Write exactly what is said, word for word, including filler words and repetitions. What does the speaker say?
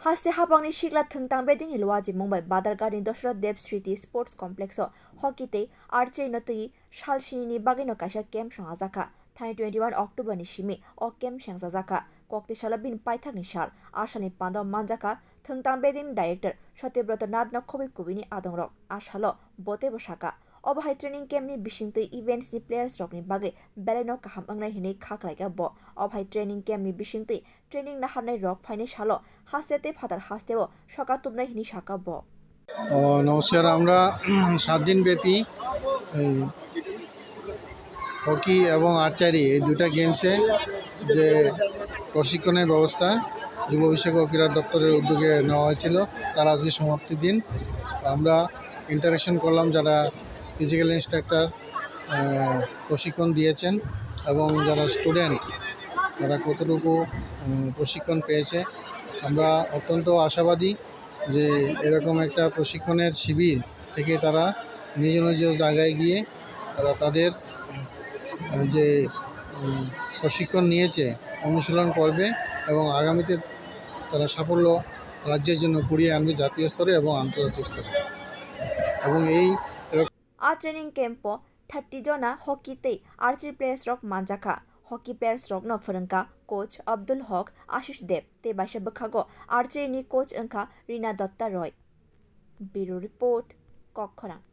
Haste hapangni sikla thwngtang bedingni luajimung bai Badargarni Dosra Dev Smriti Sports Complex o hockey tei archery no twi sal sinini bagwino kaisa camp songajak kha. Thani twenty-one October ni simi o camp sengjajak kha. Kokti salo bini paithakni sal, a salni panda o manjak kha thwngtang bedingni director Satyabrata Nath no khobwi kubui ni adongrok. A salo bo teibo sakha. Obo hai training camp ni bisingtwi events ni players rokni bagwi belai no kaham wngnai hinwi kha khlaikha bo. Obo hai training camp ni bisingtwi training naharnai rok phainai salo haste tei phatar haste o soka tubnai hinwi sakha bo. ও, নমস্কার। আমরা সাত দিন ব্যাপী এই হকি এবং আর্চারি, এই দুটা গেমসে যে প্রশিক্ষণের ব্যবস্থা যুব বিষয়ক ও ক্রীড়া দপ্তরের উদ্যোগে নেওয়া হয়েছিল, তার আজকে সমাপ্তি দিন। আমরা ইন্টারাকশন করলাম যারা ফিজিক্যাল ইন্সট্রাক্টর প্রশিক্ষণ দিয়েছেন এবং যারা স্টুডেন্ট, তারা কতটুকু উম, প্রশিক্ষণ পেয়েছে। আমরা অত্যন্ত আশাবাদী যে এরকম একটা প্রশিক্ষণের শিবির থেকে তারা নিজ নিজ জায়গায় গিয়ে তারা তাদের, উম, যে, উম, প্রশিক্ষণ নিয়েছে, অনুশীলন করবে এবং আগামীতে তারা সাফল্য রাজ্যের জন্য কুড়িয়ে আনবে জাতীয় স্তরে এবং আন্তর্জাতিক স্তরে। এবং এই এরকম A training camp o thirty jona hockey tei archery players rok manjakha. Hockey players rokno phwrwngkha coach Abdul Haq, Ashish Dev tei baisa bwkhago archery ni coach wngkha Rina Datta Roy. Bureau Report, Kokkhorang.